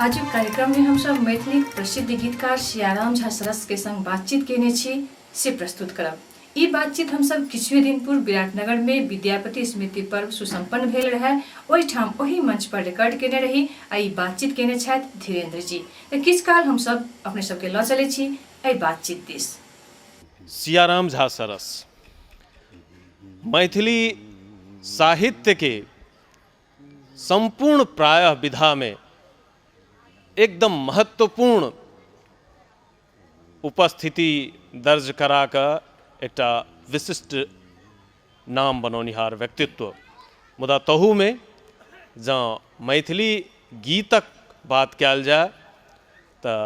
आजुक कार्यक्रममे हमसभ मैथिलीक प्रसिद्ध गीतकार सियाराम झा सरस के संग बातचीत केने छी से प्रस्तुत करब। ई बातचीत हमसभ किछुए दिन पूर्व विराटनगरमे विद्यापति स्मृति पर्व सुसम्पन्न भेल रहए ओहिठाम ओही मंच पर रिकॉर्ड केने रही आ ई बातचीत केने छथि धीरेन्द्र जी। तऽ किछु काल हमसभ अपने सबके लऽ चलै छी एहि बातचीत दिस। सियाराम झा सरस मैथिली साहित्यके सम्पूर्ण प्रायः विधामे एकदम महत्वपूर्ण उपस्थिति दर्ज करा कऽ एकटा विशिष्ट नाम बनौनिहार व्यक्तित्व। मुदा तहूमे जँ मैथिली गीतक बात कयल जाय तऽ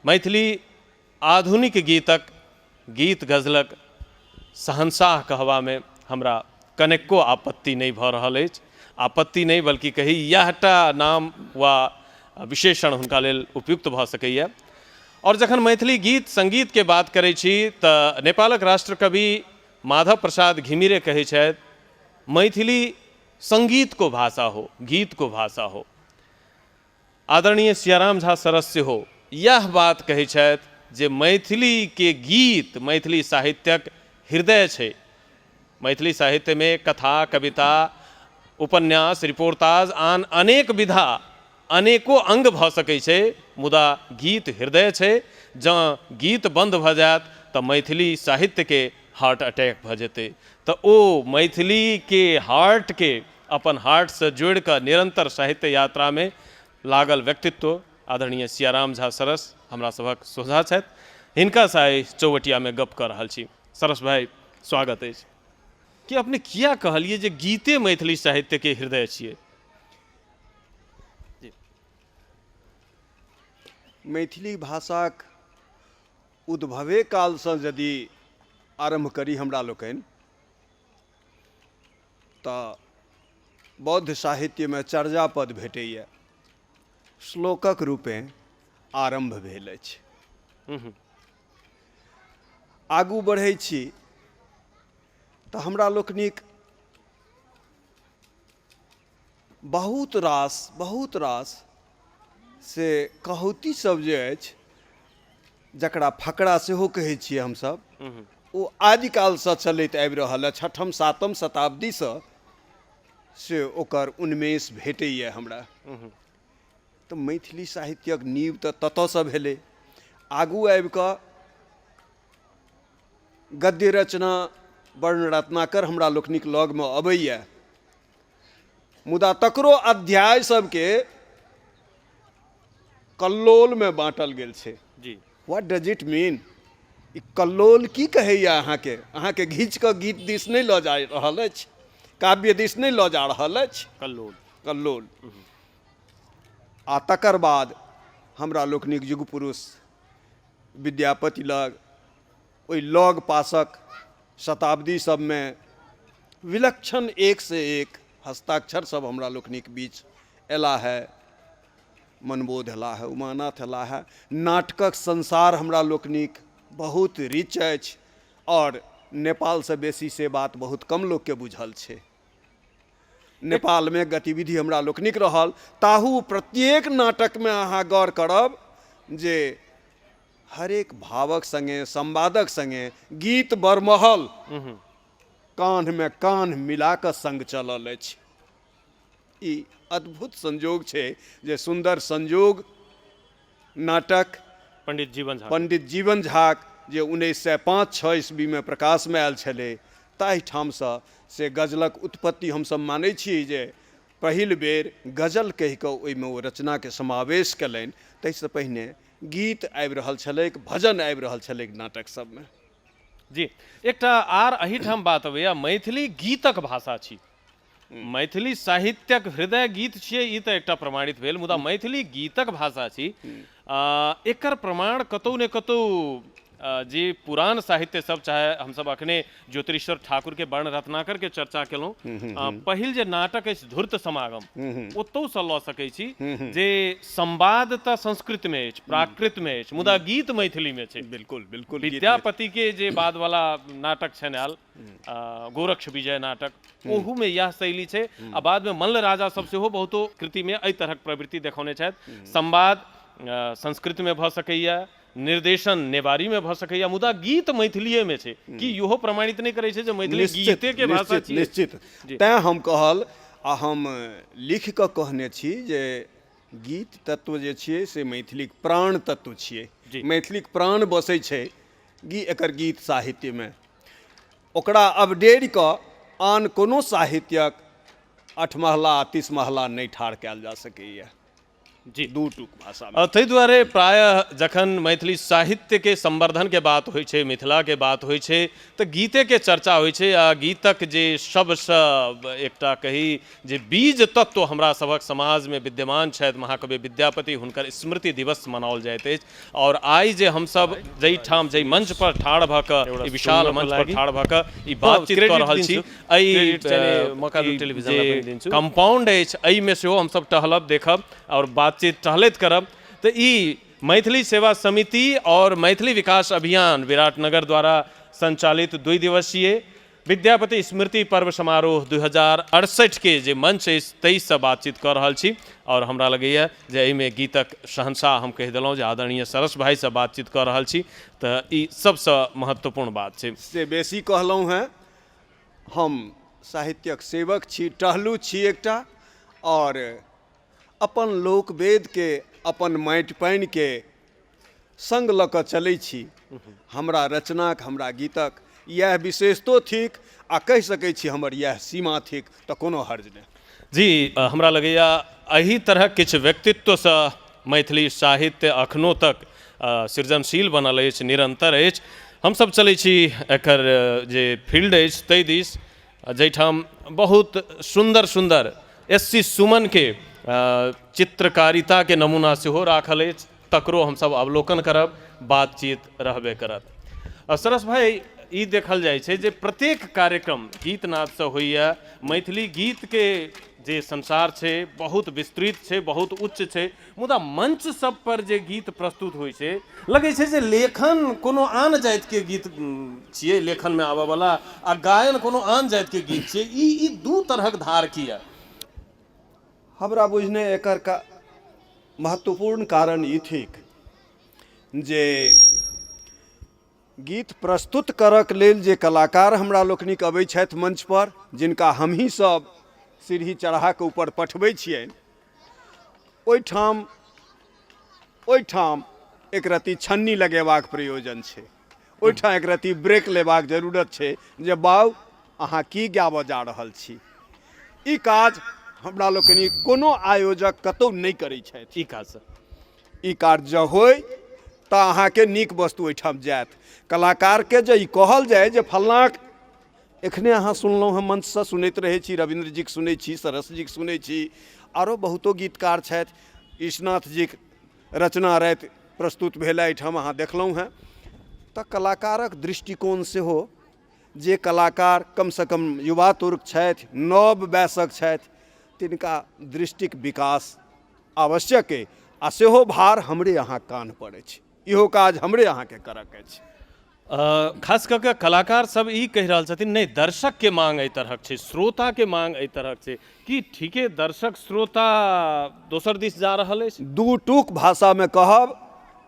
मैथिली आधुनिक गीतक गीत गजलक शहंशाह कहबामे हमरा कनेको आपत्ति नहि भऽ रहल अछि। आपत्ति नहि बल्कि कही इएहटा नाम वा विशेषण हुनका लेल उपयुक्त भऽ सकैए। आओर जखन मैथिली गीत सङ्गीतके बात करै छी तऽ नेपालक राष्ट्रकवि माधव प्रसाद घिमिरे कहै छथि, मैथिली सङ्गीत को भाषा हो, गीत को भाषा हो। आदरणीय सियाराम झा सरस सेहो इएह बात कहै छथि जे मैथिलीके गीत मैथिली साहित्यक हृदय छै। मैथिली साहित्यमे कथा, कविता, उपन्यास, रिपोर्ताज आन अनेक विधा अनेको अङ्ग भऽ सकै छै, मुदा गीत हृदय छै। जँ गीत बन्द भऽ जायत तऽ मैथिली साहित्यके हार्ट अटैक भऽ जेतै। तऽ ओ मैथिलीके हार्टके अपन हार्टसँ जोड़ि कऽ निरन्तर साहित्य यात्रामे लागल व्यक्तित्व आदरणीय सियाराम झा सरस हमरा सभक सोझा छथि। हिनकासँ आइ चौबटियामे गप्प कऽ रहल छी। सरस भाइ, स्वागत अछि। कि अपने किया कहलियै जे गीते मैथिली साहित्यके हृदय छियै? मैथिली भाषाक उद्भवे कालसँ यदि आरम्भ करी हमरा लोकनि तऽ बौद्ध साहित्यमे चर्यापद भेटैए, श्लोकक रूपेँ आरम्भ भेल अछि। आगू बढ़ै छी तऽ हमरा लोकनिक बहुत रास बहुत रास से कहौती सब जे अछि जकरा फकरा सेहो कहै छियै हमसब, ओ आदिकालसँ चलैत आबि रहल अछि। छठम सातम शताब्दीसँ से ओकर उन्मेष भेटैए हमरा। तऽ मैथिली साहित्यक नींव तऽ ततऽसँ भेलै। आगू आबिकऽ गद्य रचना वर्णरत्नाकर हमरा लोकनिक लगमे अबैए, मुदा तकरो अध्याय सबके कल्लोलमे बाँटल गेल छै। जी। What does it mean? ई कल्लोल की कहैए अहाँके? अहाँके घीच कऽ गीत दिस नहि लऽ जा रहल अछि, काव्य दिस नहि लऽ जा रहल अछि कल्लोल। कल्लोल। आ तकर बाद हमरा लोकनिक युग पुरुष विद्यापति लग ओहि लग पासक शताब्दी सबमे विलक्षण एक से एक हस्ताक्षर सब हमरा लोकनिक बीच अयला है। मनबोध अयला है, उमानाथ अयला है। नाटकक संसार हमरा लोकनिक बहुत रिच अछि आओर नेपालसँ बेसी से बात बहुत कम लोकके बुझल छै। नेपालमे गतिविधि हमरा लोकनिक रहल, ताहू प्रत्येक नाटकमे अहाँ गौर करब जे हरेक भावक सङ्गे संवादक सङ्गे गीत बरमहल कान्हमे कान्ह मिला कऽ सङ्ग चलल अछि। ई अद्भुत संयोग छै जे सुन्दर संयोग नाटक पंडित जीवन झा, पंडित जीवन झाक जे 1905-6 ईस्वीमे प्रकाशमे आयल छलै, ताहिठामसँ से गजलक उत्पत्ति हमसभ मानै छी जे पहिल बेर गजल कहि कऽ ओहिमे ओ रचनाके समावेश कयलनि। ताहिसँ पहिने गीत आबि रहल छलैक, भजन आबि रहल छलैक नाटक सबमे। जी, एकटा आर एहिठाम बात अबैया, मैथिली गीतक भाषा छी, मैथिली साहित्यक हृदय गीत छियै, ई तऽ एकटा प्रमाणित भेल, मुदा मैथिली गीतक भाषा छी, एकर प्रमाण कतौ ने कतौ जे पुरान साहित्य सब, चाहे हमसब अखने ज्योतिरीश्वर ठाकुर के वर्ण रत्नाकर के चर्चा केलहुँ, पहिल जे नाटक अछि धूर्त समागम, ओतहुसँ लऽ सकै छी जे संवाद तऽ संस्कृत में अछि, प्राकृत में अछि, मुदा गीत मैथिली में छै। बिल्कुल बिल्कुल। विद्यापति के जे बाद वाला नाटक छनि आयल, गोरक्ष विजय नाटक, ओहूमे इएह शैली छै। आ बादमे मल्ल राजा सब सेहो बहुतो कृतिमे एहि तरहक प्रवृत्ति देखौने छथि। संवाद संस्कृतमे भऽ सकैए, निर्देशन नेवारीमे भऽ सकैए, मुदा गीत मैथिलीएमे छै। की इहो प्रमाणित नहि करै छै जे मैथिली गीतेके भाषा छियै? निश्चित। तैँ हम कहल आ हम लिख कऽ कहने छी जे गीत तत्व जे छियै से मैथिलीक प्राण तत्व छियै। मैथिलीक प्राण बसै छै एकर गीत साहित्यमे। ओकरा अवडेरि कऽ आन कोनो साहित्यक अठमहला आ तीसमहला नहि ठाढ़ कयल जा सकैए। जी, दू टूक भाषामे। ताहि दुआरे प्रायः जखन मैथिली साहित्यके संवर्धनके बात होइ छै, मिथिलाके बात होइ छै, तऽ गीतेके चर्चा होइ छै। आ गीतक जे सबसँ एकटा कही जे बीज तत्व हमरा सभक समाजमे विद्यमान छथि महाकवि विद्यापति, हुनकर स्मृति दिवस मनाओल जाइत अछि। आओर आइ जे हमसब जाहिठाम जाहि मंच पर ठाढ़ भऽ कऽ, ई विशाल मंच पर ठाढ़ भऽ कऽ ई बातचीत कऽ रहल छी, एहि जे कम्पाउंड अछि एहिमे सेहो हमसब टहलब, देखब आओर बातचीत टहलैत करब। तऽ ई मैथिली सेवा समिति आओर मैथिली विकास अभियान विराटनगर द्वारा संचालित 2 दिवसीय विद्यापति स्मृति पर्व समारोह 2068 के जे मंच अछि ताहिसँ बातचीत कऽ रहल छी। आओर हमरा लगैए जे एहिमे गीतक शहंशाह हम कहि देलहुँ जे आदरणीय सरस भाइसँ बातचीत कऽ रहल छी, तऽ ई सबसँ महत्वपूर्ण बात छै। से बेसी कहलहुँ हेँ, हम साहित्यक सेवक छी, टहलू छी एकटा, आओर अपन लोकवेदके, अपन माटि पानिके सङ्ग लऽ कऽ चलै छी। हमरा रचनाक, हमरा गीतक इएह विशेषतो थिक आ कहि सकै छी हमर इएह सीमा थिक, तऽ कोनो हर्ज नहि। जी, हमरा लगैए एहि तरहक किछु व्यक्तित्वसँ मैथिली साहित्य अखनो तक सृजनशील बनल अछि, निरन्तर अछि। हमसब चलै छी एकर जे फील्ड अछि ताहि दिस, जाहिठाम बहुत सुन्दर सुन्दर एस सी सुमनके चित्रकारिताके नमूना सेहो राखल अछि, तकरो हमसब अवलोकन करब, बातचीत रहबे करत। सरस भाइ, ई देखल जाइ छै जे प्रत्येक कार्यक्रम गीतनादसँ होइए। मैथिली गीतके जे संसार छै बहुत विस्तृत छै, बहुत उच्च छै, मुदा मंच सब पर जे गीत प्रस्तुत होइ छै, लगै छै जे लेखन कोनो आन जातिके गीत छियै लेखनमे आबऽवला, आ गायन कोनो आन जातिके गीत छियै। ई दू तरहक धार किया? हमरा बुझने एकर का महत्वपूर्ण कारण ई थिक जे गीत प्रस्तुत करक लेल जे कलाकार हमरा लोकनिक अबै छथि मंच पर, जिनका हमही सब सीढ़ी चढ़ा कऽ ऊपर पठबै छियनि, ओहिठाम एक रत्ती छन्नी लगेबाक प्रयोजन छै, ओहिठाम एक रत्ती ब्रेक लेबाक जरूरत छै जे बाउ अहाँ की गाबऽ जा रहल छी। ई काज हमरा लोकनि कोनो आयोजक कतहु नहि करै छथि। ई काज जँ होइ तऽ अहाँके नीक वस्तु ओहिठाम जायत। कलाकारके जे ई कहल जाय जे फल्लाँक, एखने अहाँ सुनलहुँ हँ, मंचसँ सुनैत रहै छी, रविन्द्र जीके सुनै छी, सरस जीके सुनै छी, आरो बहुतो गीतकार छथि, ईशनाथ जीके रचना राति प्रस्तुत भेल एहिठाम अहाँ देखलहुँ हँ। तऽ कलाकारक दृष्टिकोण सेहो, जे कलाकार कमसँ कम युवा तुर्क छथि, नव वयसक छथि, तिनका दृष्टिक विकास आवश्यक अइ, आ सेहो भार हमरे अहाँ कान्ह पर अछि, इहो काज हमरे अहाँके करक अछि। खास कऽ कऽ कलाकार सब ई कहि रहल छथिन नहि, दर्शकके मांग एहि तरहक छै, श्रोताके मांग एहि तरहक छै। की ठीके दर्शक श्रोता दोसर दिस जा रहल अछि? दू टूक भाषामे कहब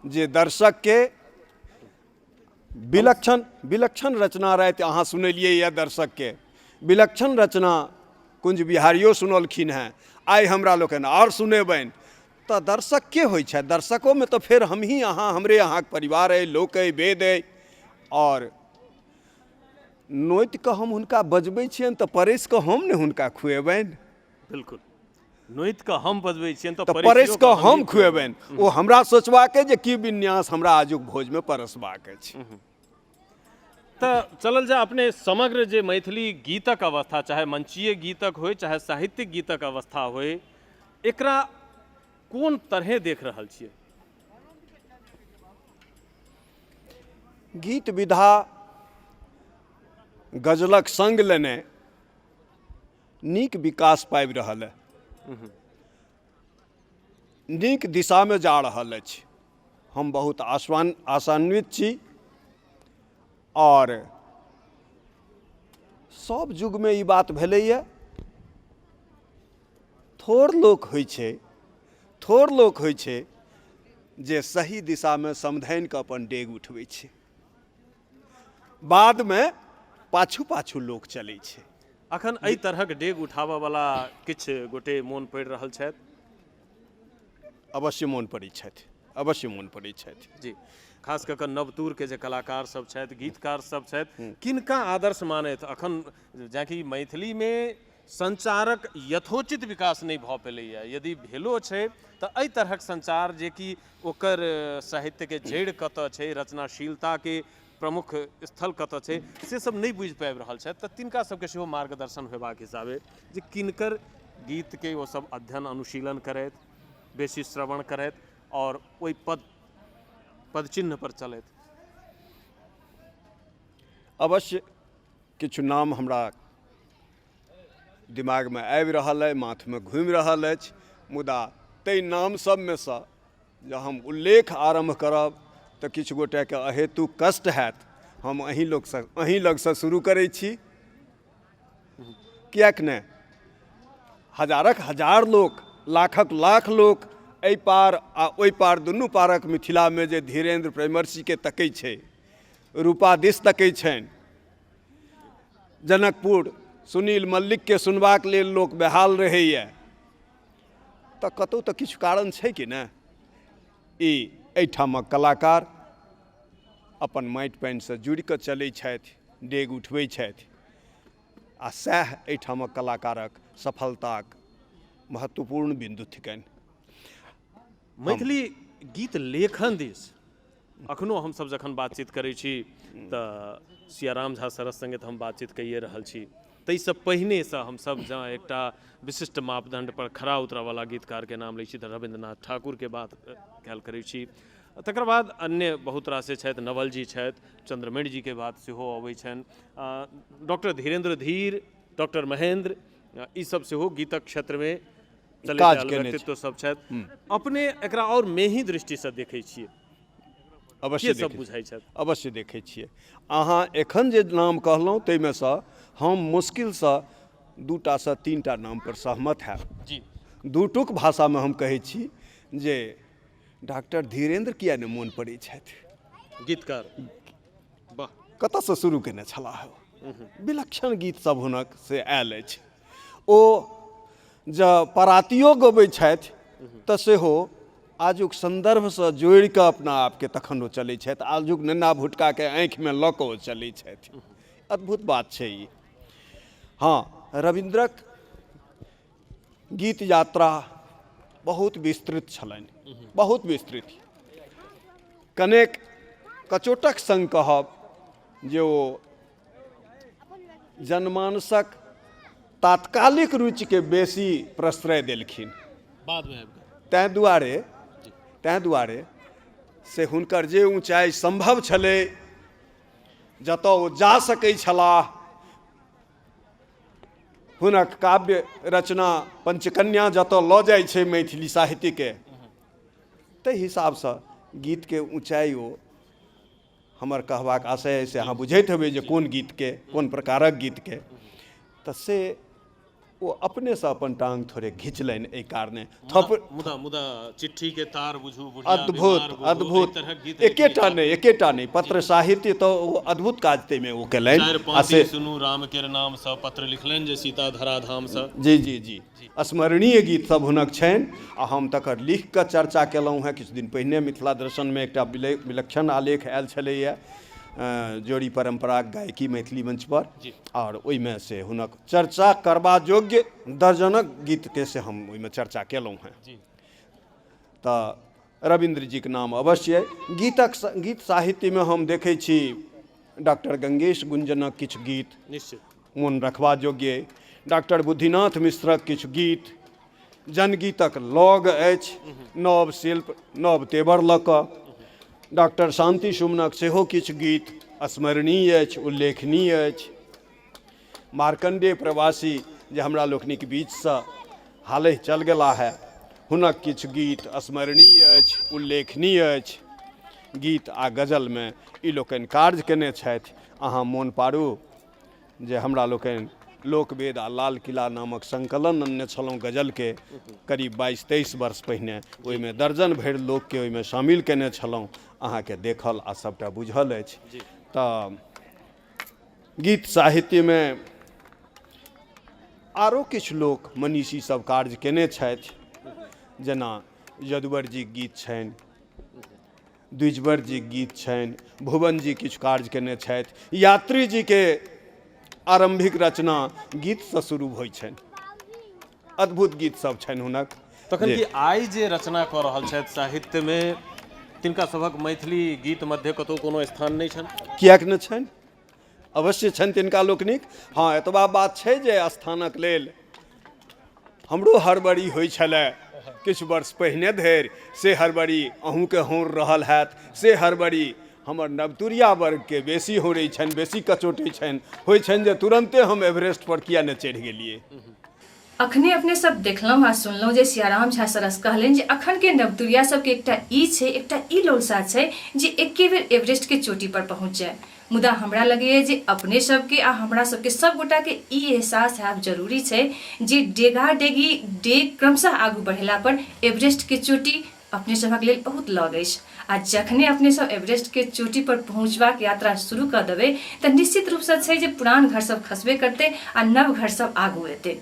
जे दर्शकके विलक्षण विलक्षण रचना राति अहाँ सुनेलियै यऽ, दर्शकके विलक्षण रचना कुंज बिहारियो सुनलखिन हेँ, आइ हमरा लोकनि आओर सुनेबनि। तऽ दर्शक के होइ छथि? दर्शकोमे तऽ फेर हमही अहाँ, हमरे अहाँके परिवार अइ, लोक अइ, वेद अइ, आओर नोति कऽ हम हुनका बजबै छियनि तऽ परसि कऽ हम ने हुनका खुएबनि। बिल्कुल, नोति कऽ हम बजबै छियनि तऽ परसि कऽ हम खुएबनि। ओ हमरा सोचबाक अइ जे की विन्यास हमरा आजुक भोजमे परसबाक अछि। तऽ चलल जाय अपने समग्र जे मैथिली गीतक अवस्था, चाहे मंचीय गीतक होय चाहे साहित्यिक गीतक अवस्था होय, एकरा कोन तरहे देख रहल छियै? गीत विधा गजलक सङ्ग लेने नीक विकास पाबि रहल अइ, नीक दिशामे जा रहल अछि। हम बहुत आशान्वित छी आओर सब युगमे ई बात भेलैए, थोड़ लोक होइ छै, थोड़ लोक होइ छै जे सही दिशामे समधनि कऽ अपन डेग उठबै छै, बादमे पाछू पाछू लोक चलै छै। अखन एहि तरहक डेग उठाबऽवला किछु गोटे मोन पड़ि रहल छथि? अवश्य मोन पड़ै छथि, अवश्य मोन पड़ै छथि। जी, खास कऽ कऽ नवतूरके जे कलाकार सब छथि, गीतकार सब छथि, किनका आदर्श मानैत अखन, जाकि मैथिलीमे संचारक यथोचित विकास नहि भऽ पेलैए, यदि भेलो छै तऽ एहि तरहक संचार जेकि ओकर साहित्यके जड़ि कतऽ छै, रचनाशीलताके प्रमुख स्थल कतऽ छै, से सब नहि बुझि पाबि रहल छथि, तऽ तिनका सबके सेहो मार्गदर्शन होयबाक हिसाबे जे किनकर गीतके ओ सब अध्ययन अनुशीलन करथि, बेसी श्रवण करथि आओर ओहि पदचिह्न पर चलथि। अवश्य किछु नाम हमरा दिमागमे आबि रहल अइ, माथमे घुमि रहल अछि, मुदा ताहि नाम सबमे सँ जँ हम उल्लेख आरम्भ करब तऽ किछु गोटेके अहेतुक कष्ट हैत। हम अहीं लोकसँ, अहीं लगसँ शुरू करै छी, किएक नहि हजारक हजार लोक, लाखक लाख लोक एहि पार आ ओहि पार दुनू पारक मिथिलामे जे धीरेन्द्र प्रेमर्षिके तकै छै, रूपा दिस तकै छनि, जनकपुर सुनील मल्लिकके सुनबाक लेल लोक बेहाल रहैए, तऽ कतहु तऽ किछु कारण छै कि नहि। ई एहिठामक कलाकार अपन माटि पानिसँ जुड़ि कऽ चलै छथि, डेग उठबै छथि, आ सएह एहिठामक कलाकारक सफलताक महत्वपूर्ण बिन्दु थिकनि। मैथिली गीत लेखन दिस अखनो हमसब जखन बातचीत करै छी तऽ सियाराम झा सरस सङ्गे तऽ हम बातचीत कैए रहल छी, ताहिसँ पहिनेसँ हमसब जँ एकटा विशिष्ट मापदण्ड पर खरा उतरऽवला गीतकारके नाम लै छी तऽ रविन्द्रनाथ ठाकुरके बात कयल करै छी। तकर बाद अन्य बहुत रासे छथि, नवलजी छथि, चन्द्रमणि जीके बात सेहो अबै छनि, डॉक्टर धीरेन्द्र धीर, डॉक्टर महेन्द्र, ई सब सेहो गीतक क्षेत्रमे चलैत काज आयल केने व्यक्तित्व सब छथि। अपने एकरा आओर मेही दृष्टिसँ देखै छियै? अवश्य के सब देखै, बुझाइ छथि? अवश्य देखै छियै। अहाँ एखन जे नाम कहलहुँ ताहिमे सँ हम मुश्किलसँ 2 टा 3 टा नामपर सहमत हैब। जी। दूटुक भाषामे हम कहै छी जे डॉक्टर धीरेन्द्र किया नहि मोन पड़ै छथि? गीतकार, वाह। कतऽसँ शुरू केने छलाह? विलक्षण गीत सब हुनक से आयल अछि। ओ जँ परातियो गबै छथि तऽ सेहो आजुक सन्दर्भसँ जोड़ि कऽ अपना आपके तखन ओ चलै छथि, आजुक नेना भुटकाके आँखिमे लऽ कऽ ओ चलै छथि। अद्भुत बात छै ई। हँ, रविन्द्रक गीत यात्रा बहुत विस्तृत छलनि, बहुत विस्तृत। कनेक कचोटक सङ्ग कहब जे ओ जनमानसक तात्कालिक रुचिके बेसी प्रश्रय देलखिन बादमे आबि कऽ, तैँ दुआरे से हुनकर जे ऊँचाइ सम्भव छलै, जतऽ ओ जा सकै छलाह, हुनक काव्य रचना पंचकन्या जतऽ लऽ जाइ छै मैथिली साहित्यके, ताहि हिसाबसँ गीतके ऊँचाइ ओ, हमर कहबाक आशय अइ से अहाँ बुझैत हेबै जे कोन गीतके, कोन प्रकारक गीतके, तऽ से ओ अपनेसँ अपन टांग थोड़े घिचलनि एहि कारणे थप। मुदा चिट्ठी के तार बुझू, बुढ़िया अद्भुत बीमार बुझू, एहि अद्भुत तरहक गीत एकेटा नहि, एकेटा नहि, पत्र साहित्य तऽ ओ अद्भुत काज ताहिमे ओ केलनि। चारि आ पाँति से सुनू राम केर नाम सँ, पत्र लिखलनि जे सीता धराधाम सँ। जी जी जी, स्मरणीय गीत सब हुनक छनि आ हम तकर लिख कऽ चर्चा केलहुँ हेँ किछु दिन पहिने। मिथिला दर्शनमे एकटा विलक्षण आलेख आयल छलैए, जोड़ी परम्पराक गायकी मैथिली मंच पर, आओर ओहिमे से हुनक चर्चा करबा योग्य दर्जनक गीतके से हम ओहिमे चर्चा केलहुँ हेँ। तऽ रविन्द्र जीके नाम अवश्य अइ। गीतक गीत साहित्यमे हम देखै छी डॉक्टर गंगेश गुंजनक किछु गीत मोन रखबा योग्य अइ, डॉक्टर बुद्धिनाथ मिश्रक किछु गीत जनगीतक लग अछि, नव शिल्प नव तेवर लऽ कऽ। डॉक्टर शान्ति सुमनक सेहो किछु गीत स्मरणीय अछि, उल्लेखनीय अछि। मार्कण्डेय प्रवासी जे हमरा लोकनिक बीचसँ हालहि चल गेलाह है, हुनक किछु गीत स्मरणीय अछि, उल्लेखनीय अछि। गीत आ गजलमे ई लोकनि कार्य केने छथि। अहाँ मोन पाड़ू जे हमरा लोकनि लोकवेद आ लाल किला नामक संकलन अनने छलहुँ गजलके करीब 22-23 वर्ष पहिने। ओहिमे दर्जन भरि लोकके ओहिमे शामिल केने छलहुँ। अहाँके देखल आ सभटा बुझल अछि। तऽ गीत साहित्यमे आरो किछु लोक मनीषी सब कार्य केने छथि, जेना यदुवर जीक गीत छनि, द्विजवर जीक गीत छनि, भुवन जी किछु कार्य केने छथि, यात्री जीके आरम्भिक रचना गीतसँ शुरू होइ छनि, अद्भुत गीत सब छनि हुनक। तखन कि आइ जे रचना कऽ रहल छथि साहित्यमे तिनका सभक मैथिली गीत मध्य कतहु कोनो स्थान नहि छनि? किएक नहि छनि, अवश्य छनि तिनका लोकनिक। हँ, एतबा बात छै जे स्थानक लेल हमरो हड़बड़ी होइ छलै किछु वर्ष पहिने धरि, से हड़बड़ी अहूँके हौर रहल हैत, से हड़बड़ी हमर नवतुरिया वर्गके बेसी हौरै छनि, बेसी कचोटै छनि, होइ छनि जे तुरन्ते हम एवरेस्ट पर किया नहि चढ़ि गेलियै। अखने अपने सब देखलहुँ आ सुनलहुँ जे सियाराम झा सरस कहलनि जे अखन के नवतुरिया सबके एकटा ई छै, एकटा ई लोलसा छै जे एके बेर एवरेस्ट के चोटी पर पहुँच जाय। मुदा हमरा लगैए जे अपने सबके आ हमरा सबके सब गोटाके ई एहसास हैब जरूरी छै जे डेगा डेगी डेग क्रमशः आगू बढ़ेला पर एवरेस्ट के चोटी अपने सभक लेल बहुत लग अछि आ जखने अपने सब एवरेस्ट के चोटी पर पहुँचबाक यात्रा शुरू कऽ देबै तऽ निश्चित रूपसँ छै जे पुरान घर सब खसबे करतै आ नव घर सब आगू एतै।